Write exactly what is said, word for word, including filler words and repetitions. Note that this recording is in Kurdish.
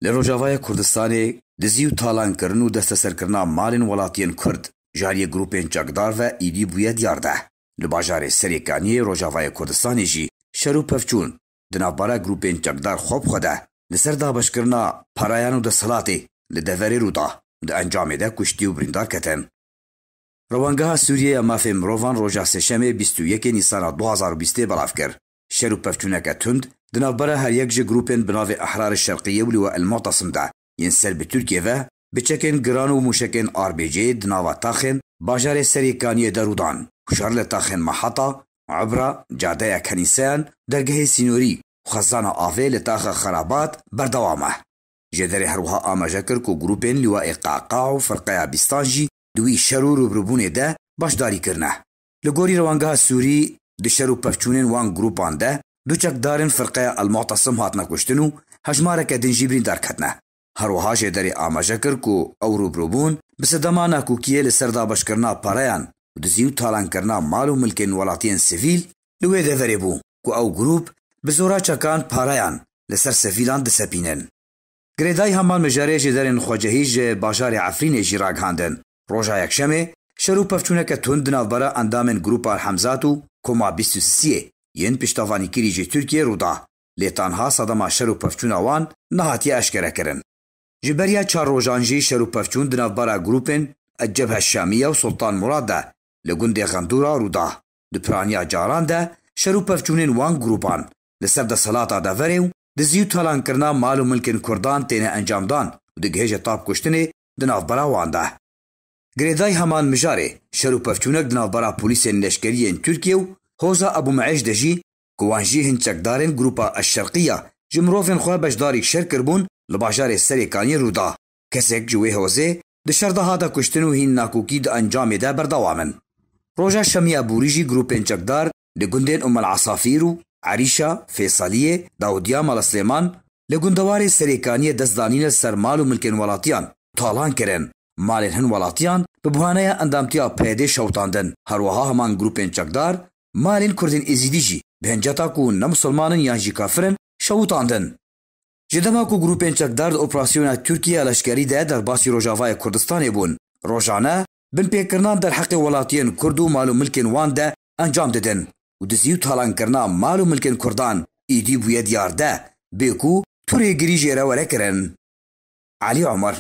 Li Rojavaya Kurdistanê dizî û talankirin û desteserkirina malên welatiyên Kurd ji aliyê grûpên çekdar ve êdî bûye diyar de. Li bajarê Serêkaniyê Rojavaya Kurdistanê jî şer û pevçûn di navbera grûpên çekdar xwe bi xwe de li ser dabeşkirina parayan û desthilatê li deverê rû da û di encamê de kuştî û birîndar ketin. Rewangeha Sûriyê ya Mafê Mirovan roja Sêşemê bîst û yekê Nîsana du hazar û bîstê belav kir. Şer û pevçûneke tund di navbera her yek ji grûpên bi navê Ehrarê Şerqiyê û Liwa El Mu'tasim de yên ser bi Tirkiyê ve bi çekên giran û mûşekên R B G di nava taxên bajarê Serêkaniyê de rû dan. Şer li taxên Mahata, Ibra, Cadeya Kenîseyan, dergehê sînorî û xezana avê li taxa Xerabat berdewam e. Jêderê her wiha amaje kir ku grûpên Lîwaê Qaqa û Firqeya Bîstan jî di wî şer û rûbirûbûnê de beşdarî kirine. Li gorî Rewangeha Sûrî, di şer û pevçûnên wan grûpan de du çekdarên Firqeya El Mu'tasim hatine kuştin û hejmareke din jî birîndar ketine. Her wiha jêderê amaje kir ku ew rûbirûbûn bi sedema nakokiyê li ser dabeşkirina pareyan û dizî û talankirina mal û milkên welatiyên sivîl li wê deverê bû ku ew grûp bi zora çekan pareyan li ser sivîlan disepînin. Girêdayî heman mijarê jêderên xwecehî ji bajarê Efrînê jî ragihandin. Roja Yekşemê şer û pevçûneke tund di navbera endamên Grûpa Hemzat û Koma bîst û sisiyê yên piştevanîkirî ji Tirkiyê rû da. Lê tanha sedema şer û pevçûna wan nehatiye eşkerekirin. Ji beriya çar rojan jî şer û pevçûn di navbera grûpên El Cebhe Şamiye û Sultan Murad de li gundê Xendûra rû da. Di piraniya caran de şer û pevçûnên wan grûpan li ser desthilata deverê û dizî û talankirina mal û milkên Kurdan têne encamdan û digihêje tab kuştinê di navbera wan de. Girêdayî heman mijarê, şer û pevçûnek di navbera polîsên leşkerî yên Tirkiye û Hoza Ebû Me'êş de jî, ku wan jî hin çekdarên grûpa Eşşerqiya ji mirovên xwe beşdarî şer kiribûn, li bajarê Serêkaniyê rû da. Kesek ji wê hozê di şer de hate kuştin û hîn nakokî di encamê de berdewam in. Roja Şemiya Borî jî grûpên çekdar li gundên Umel Asafîr û Erîşa, Fêsaliyê, Dawdiya, Mala Silêman li gundewarê Serêkaniyê dest danîne ser mal û milkên welatiyan, talan kirin. Malên hin welatiyan bi buhaneya endamtiya P Y D'ê şewitandin. Her wiha heman grûpên çekdar malên Kurdên Êzîdî jî bi hinceta ku ne misilman in yan jî kafir in şewitandin. Ji dema ku grûpên çekdar di operasyona Tirkiye ya leşkerî de derbasî Rojavayê Kurdistanê bûn, rojane binpêkirinan derheqê welatiyên Kurd û mal û milkên wan de encam didin û dizî û talankirina mal û milkên Kurdan êdî bûye diyar de, bê ku tu rêgirî jê re were kirin. Elî Omer,